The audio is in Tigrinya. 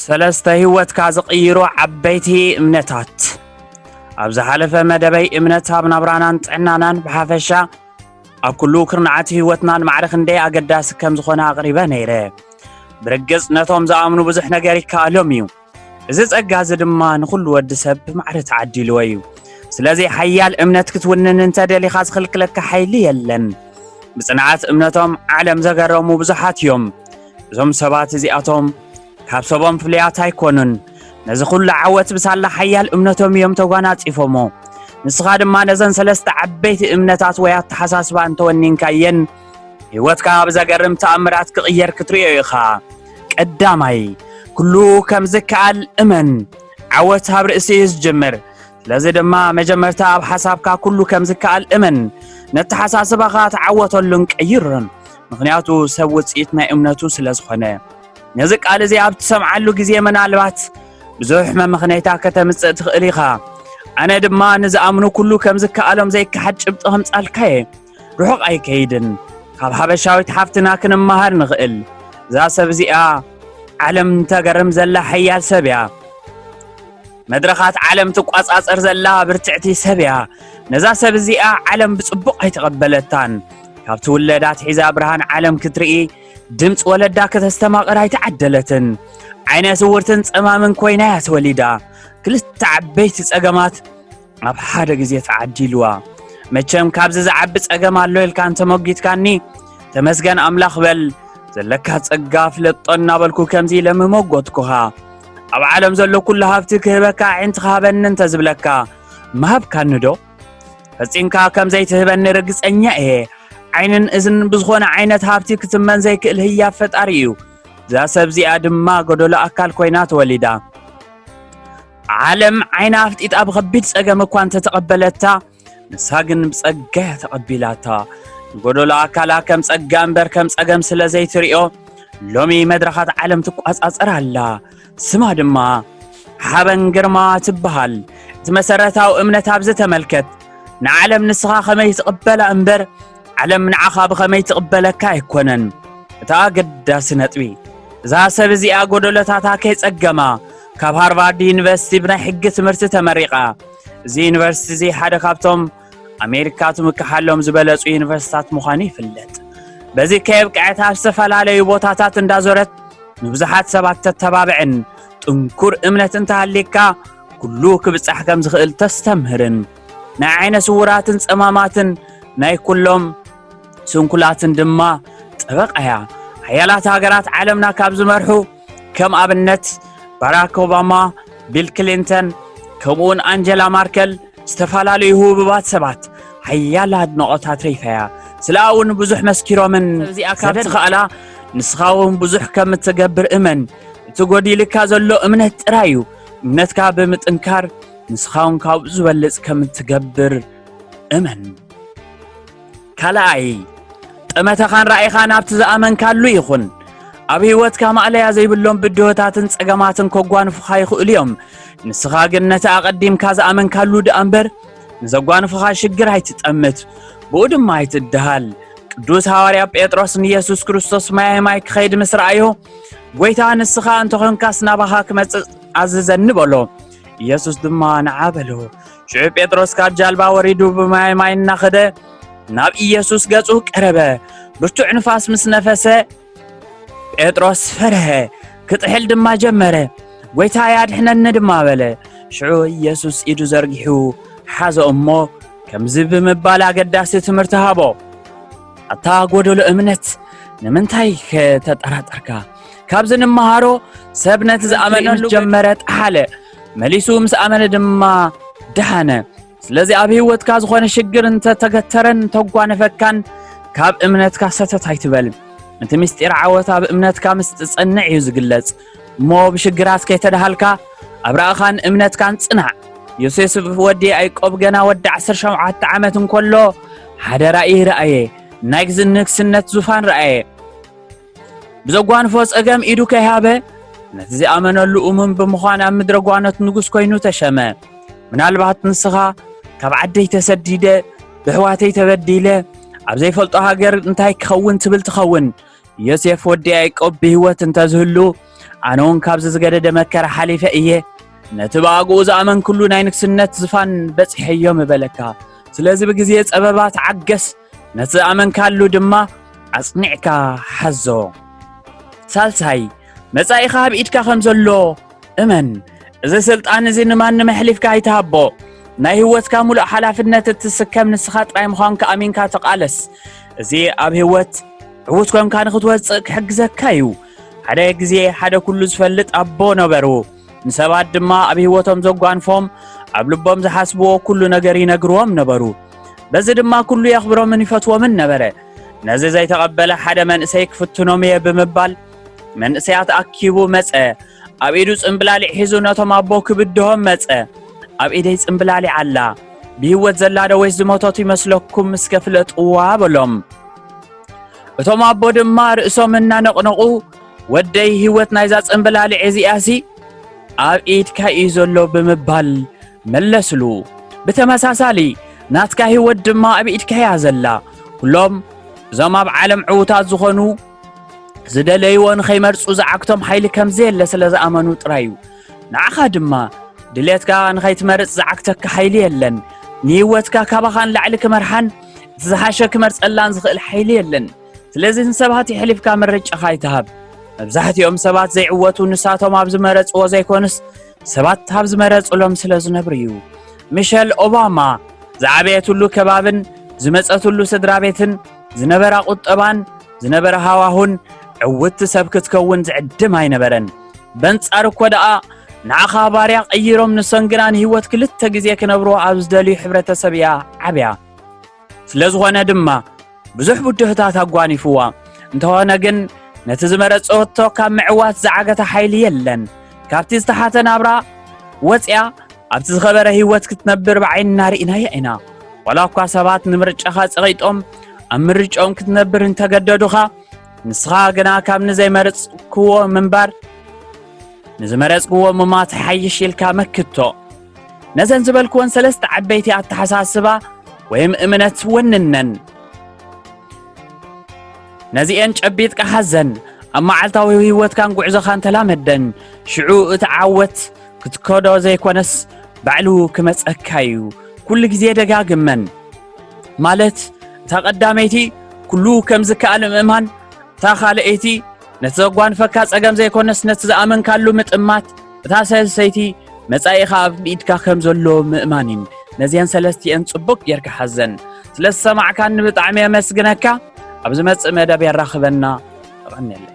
ሰለስተ ህይወትካ ዝቕይሩ ዓበይቲ እምነታት። ኣብ ዝሓለፈ መደበይ እምነት ኣብ ናብራናን ጥዕናናን ብሓፈሻ ኣብ ኩሉ ክርናዓት ህይወትናን ማዕረ ክንደይ ኣገዳሲ ከም ዝኾነ ኣቕሪበ ነይረ። ብርግጽ ነቶም ዝኣምኑ ብዙሕ ነገር ይከኣሎም እዩ። እዚ ጸጋ እዚ ድማ ንኹሉ ወዲ ሰብ ብማዕረ ተዓዲልዎ እዩ። ስለዚ ሓያል እምነት ክትውንን እንተ ደሊኻ ዝኽልክለካ ሓይሊ የለን። ብጽንዓት እምነቶም ዓለም ዘገረሙ ብዙሓት እዮም። እዞም ሰባት እዚኣቶም ካብ ሰቦም ፍሉያት ኣይኮኑን። ነዚ ኩሉ ዓወት ብሳላ ሓያል እምነቶም እዮም ተጓናጺፎሞ። ንስኻ ድማ ነዘን ሰለስተ ዓበይቲ እምነታት ወይ ኣተሓሳስባ እንተወኒንካየን ህይወትካ ብዘገርም ተኣምራት ክቕየር ክትርእዮ ኢኻ። ቀዳማይ፣ ኩሉ ከም ዝከኣል እመን። ዓወት ኣብ ርእሲ እዩ ዝጅምር። ስለዚ ድማ መጀመርታ ኣብ ሓሳብካ ኩሉ ከም ዝከኣል እመን። ነተሓሳስባኻ ተዓወተሉን ቀይሮን። ምኽንያቱ ሰብ ውጽኢት ናይ እምነቱ ስለ ዝኾነ። ነዚ ቃል እዚ ኣብ ትሰምዓሉ ግዜ ምናልባት ብዙሕ መመኽነይታ ከተምጽእ ትኽእል ኢኻ። ኣነ ድማ ንዝኣምኑ ኩሉ ከም ዝከኣሎም ዘይከሓድ ጭብጢ ከምጻልካየ። ርሑቕ ኣይከይድን። ካብ ሓበሻዊት ሓፍትና ክንመሃር ንኽእል። እዛ ሰብ እዚኣ ዓለም ተገርም ዘላ ሓያል ሰብ እያ። መድረኻት ዓለም ትቋጻጸር ዘላ ብርትዕቲ ሰብ እያ። ነዛ ሰብ እዚኣ ዓለም ብጽቡቕ ኣይተቐበለታን። ካብ ትውለድ ኣትሒዛ ብርሃን ዓለም ክትርኢ፣ ድምጺ ወለዳ ከተስተማቕር ኣይተዓደለትን። ዓይነ ስውርትን ጸማምን ኮይና እያ ተወሊዳ። ክልተ ዓበይቲ ጸገማት ኣብ ሓደ ግዜ ተዓዲልዋ። መቸም ካብዚ ዝዓቢ ጸገም ኣሎ ኢልካ እንተመጒትካኒ፣ ተመስገን ኣምላኽ በል። ዘለካ ጸጋ ፍለጦ እናበልኩ ከምዚ ኢለ ምመጎትኩኻ። ኣብ ዓለም ዘሎ ኩሉ ሃብቲ ክህበካ ኣዒንቲ ክሃበኒ እንተ ዝብለካ፣ ምሃብካኒ ዶ? ፈጺምካ ከም ዘይትህበኒ ርግጸኛ እየ። ዓይንን እዝን ብዝኾነ ዓይነት ሃብቲ ክትመን ዘይክእል ህያብ ፈጣሪ እዩ። እዛ ሰብ እዚኣ ድማ ጎደሎ ኣካል ኮይና ተወሊዳ። ዓለም ዓይና ኣፍጢጣ ብኸቢድ ጸገም እኳ እንተተቐበለታ፣ ንሳ ግን ብጸጋ እያ ተቐቢላታ። ንጎደሎ ኣካላ ከም ጸጋ እምበር ከም ጸገም ስለ ዘይትርእዮ፣ ሎሚ መድረኻት ዓለም ትቋጻጸር ኣላ። ስማ ድማ ሓበን ግርማ ትበሃል። እቲ መሰረታዊ እምነት ኣብዚ ተመልከት። ንዓለም ንስኻ ከመይ ትቕበላ እምበር፣ ዓለም ንዓኻ ብኸመይ ትቕበለካ ኣይኮነን። እቲ ኣገዳሲ ነጥቢ፣ እዛ ሰብ እዚኣ ጎደሎታታ ከይጸገማ፣ ካብ ሃርቫርድ ዩኒቨርሲቲ ብናይ ሕጊ ትምህርቲ ተመሪቓ። እዚ ዩኒቨርሲቲ እዚ ሓደ ካብቶም ኣሜሪካ ትምክሓሎም ዝበለጹ ዩኒቨርሲታት ምዃኑ ይፍለጥ። በዚ ከየብቅዐት ኣብ ዝተፈላለዩ ቦታታት እንዳዞረት ንብዙሓት ሰባት ተተባብዕን ጥንኩር እምነት እንተሃልየካ ኩሉ ክብጻሕ ከም ዝኽእል ተስተምህርን ናይ ዓይነ ስውራትን ጸማማትን ናይ ኩሎም ስንኩላትን ድማ ጠበቓ እያ። ሓያላት ሃገራት ዓለምና ካብ ዝመርሑ ከም ኣብነት ባራክ ኦባማ፣ ቢል ክሊንተን ከምኡውን ኣንጀላ ማርከል ዝተፈላለዩ ህቡባት ሰባት ሓያል ኣድናቖት ኣትሪፋ እያ። ስለኣ እውን ብዙሕ መስኪሮምን እዚኣ ካብ ትኽኣላ ንስኻ እውን ብዙሕ ከም እትገብር እመን። እቲ ጎዲልካ ዘሎ እምነት ጥራይ እዩ። እምነትካ ብምጥንካር ንስኻ እውን ካብኡ ዝበልጽ ከም እትገብር እመን። ካልኣይ፣ ጠመተኻን ራእይኻን ኣብቲ ዝኣመንካሉ ይኹን። ኣብ ህይወትካ ማእለያ ዘይብሎም ብድሆታትን ጸገማትን ከጓንፉኻ ይኽእሉ እዮም። ንስኻ ግን ነቲ ኣቐዲምካ ዝኣመንካሉ ደኣ እምበር ንዘጓንፉኻ ሽግር ኣይትጠምት፣ ብኡ ድማ ኣይትደሃል። ቅዱስ ሃዋርያ ጴጥሮስ ንየሱስ ክርስቶስ ማያይ ማይ ክኸይድ ምስ ረኣዮ፣ "ጐይታ፣ ንስኻ እንተኾንካስ ናባኻ ክመጽእ ኣዝዘኒ" በሎ። ኢየሱስ ድማ ንዓ በሎ። ሽዑ ጴጥሮስ ካብ ጃልባ ወሪዱ ብማይ ማይ እናኸደ ናብ ኢየሱስ ገጹ ቀረበ። ብርቱዕ ንፋስ ምስ ነፈሰ ጴጥሮስ ፈርሀ፣ ክጥሕል ድማ ጀመረ። "ጐይታየ ኣድሕነኒ" ድማ በለ። ሽዑ ኢየሱስ ኢዱ ዘርጊሑ ሓዞ እሞ ከምዚ ብምባል ኣገዳሲ ትምህርቲ ሃቦ። ኣታ ጐደሎ እምነት፣ ንምንታይ ከ ተጠራጠርካ? ካብዚ ንመሃሮ፣ ሰብ ነቲ ዝኣመነሉ ምስ ጀመረ ጠሓለ፣ መሊሱ ምስ ኣመነ ድማ ደሓነ። ስለዚ ኣብ ህይወትካ ዝኾነ ሽግር እንተተገተረን እንተጓነፈካን፣ ካብ እምነትካ ሰተት ኣይትበል። እቲ ምስጢር ዓወት ኣብ እምነትካ ምስ ትጸንዕ እዩ ዝግለጽ። እሞ ብሽግራት ከይተደሃልካ፣ ኣብ ራእኻን እምነትካን ጽናዕ። ዮሴፍ ወዲ ያዕቆብ ገና ወዲ ዓሰርተ ሸውዓተ ዓመት እንከሎ፣ ሓደ ራእይ ረኣየ። ናይ ንግስነት ዙፋን ረኣየ። ብዘጓንፎ ጸገም ኢዱ ከይሃበ፣ ነቲ ዝኣመነሉ እሙን ብምዃን ኣብ ምድረ ጓኖት ንጉስ ኮይኑ ተሸመ። ምናልባት ንስኻ ካብ ዓደይ ተሰዲደ፣ ብሕዋተይ ተበዲለ፣ ኣብ ዘይፈልጦ ሃገር እንታይ ክኸውን ትብል ትኸውን። ዮሴፍ ወዲ ያዕቆብ ብህይወት እንተዝህሉ፣ ኣነ እውን ካብዚ ዝገደደ መከራ ሓሊፈ እየ ነቲ ብኣግኡ ዝኣመንክሉ ናይ ንግስነት ዝፋን በጺሐዮ ምበለካ። ስለዚ ብግዜ ጸበባ ተዓገስ፣ ነቲ ዝኣመንካሉ ድማ ኣጽኒዕካ ሓዞ። ሳልሳይ፣ መጻኢኻ ኣብ ኢድካ ከም ዘሎ እመን። እዚ ስልጣን እዚ ንማንም ኣሕሊፍካ ኣይትሃቦ። ናይ ህይወትካ ሙሉእ ሓላፍነት እትስከም ንስኻ ጥራይ ምዃንካ ኣሚንካ ተቓለስ። እዚ ኣብ ህይወት ዕዉት ኮንካ ንኽትወጽእ ክሕግዘካ እዩ። ሓደ ግዜ ሓደ ኩሉ ዝፈልጥ ኣቦ ነበሩ። ንሰባት ድማ ኣብ ህይወቶም ዘጓንፎም፣ ኣብ ልቦም ዝሓስብዎ ኩሉ ነገር ይነግርዎም ነበሩ። በዚ ድማ ኩሉ የኽብሮምን ይፈትዎምን ነበረ። ነዚ ዘይተቐበለ ሓደ መንእሰይ ክፍትኖም እየ ብምባል መንእሰያት ኣኪቡ መጸ። ኣብ ኢዱ ጽምብላሊዕ ሒዙ ነቶም ኣቦ ክብድሆም መጸ። ኣብ ኢደይ ጽምብላሊዕ ኣላ። ብህይወት ዘላ ዶ ወይስ ዝሞተት ይመስለኩም እስከ ፍለጥዋ በሎም። እቶም ኣቦ ድማ ርእሶም እናነቕነቑ፣ ወደይ ህይወት ናይዛ ጽምብላሊዕ እዚኣሲ ኣብ ኢድካ እዩ ዘሎ ብምባል መለስሉ። ብተመሳሳሊ ናትካ ህይወት ድማ ኣብ ኢድካ እያ ዘላ። ኩሎም እዞም ኣብ ዓለም ዕዉታት ዝኾኑ ዝደለይዎ ንኸይመርጹ ዝዓግቶም ሓይሊ ከም ዘየለ ስለ ዝኣመኑ ጥራይ እዩ። ንዓኻ ድማ ድሌትካ ንኸይትመርጽ ዝዓግተካ ሓይሊ የለን። ንህይወትካ ካባኻ ንላዕሊ ክመርሓን እቲ ዝሓሸ ክመርጸላን ዝኽእል ሓይሊ የለን። ስለዚ ንሰባት የሕሊፍካ ምርጫኻ ኣይትሃብ። መብዛሕትኦም ሰባት ዘይዕወቱ ንሳቶም ኣብ ዝመረጽዎ ዘይኮኑስ ሰባት ኣብ ዝመረጽሎም ስለ ዝነብሩ እዩ። ሚሸል ኦባማ ዝዓበየትሉ ከባብን ዝመጸትሉ ስድራ ቤትን ዝነበራ ቁጠባን ዝነበረ ሃዋሁን ዕውቲ ሰብ ክትከውን ዝዕድም ኣይነበረን። በንጻር እኮ ደኣ ንዓኻ ባርያ ቀይሮም ንሶን ግና ንህይወት ክልተ ግዜ ክነብርዎ ኣብ ዝደልዩ ሕብረተሰብ እያ ዓብያ። ስለ ዝኾነ ድማ ብዙሕ ብድሆታት ኣጓኒፍዋ። እንተኾነ ግን ነቲ ዝመረጸቶ ካብ ምዕዋት ዝዓገተ ሓይሊ የለን። ካብቲ ዝተሓተ ናብራ ወጽያ ኣብቲ ዝኸበረ ህይወት ክትነብር ብዓይንና ርኢናያ ኢና። ዋላ እኳ ሰባት ንምርጫኻ ጸቒጦም ኣብ ምርጫኦም ክትነብር እንተገደዱኻ፣ ንስኻ ግና ካብ ንዘይመረጽክዎ ምንባር ንዝመረጽክዎ ምማት ሓይሽ ኢልካ መክቶ። ነዘን ዝበልክወን ሰለስተ ዓበይቲ ኣተሓሳስባ ወይም እምነት ወንነን። ነዚኤን ጨቢጥካ ሓዘን። ኣብ መዓልታዊ ህይወትካን ጉዕዞኻን ተላመደን። ሽዑ እቲ ዓወት ክትከዶ ዘይኮነስ ባዕሉ ክመጸካ እዩ። ኩሉ ግዜ ደጋግመን። ማለት እታ ቀዳመይቲ ኩሉ ከም ዝከኣል ምእማን፣ እታ ካልኣይቲ ነቲ ዘጓንፈካ ጸገም ዘይኮነስ ነቲ ዝኣመንካሉ ምጥማት፣ እታ ሳልሰይቲ መጻኢኻ ኣብ ኢድካ ከም ዘሎ ምእማን እዩ። ነዚአን ሰለስቲአን ጽቡቕ ጌርካ ሓዘን። ስለ ዝሰማዕካኒ ብጣዕሚ የመስግነካ። ኣብ ዝመጽእ መደብ የራኽበና። የቐንየለይ።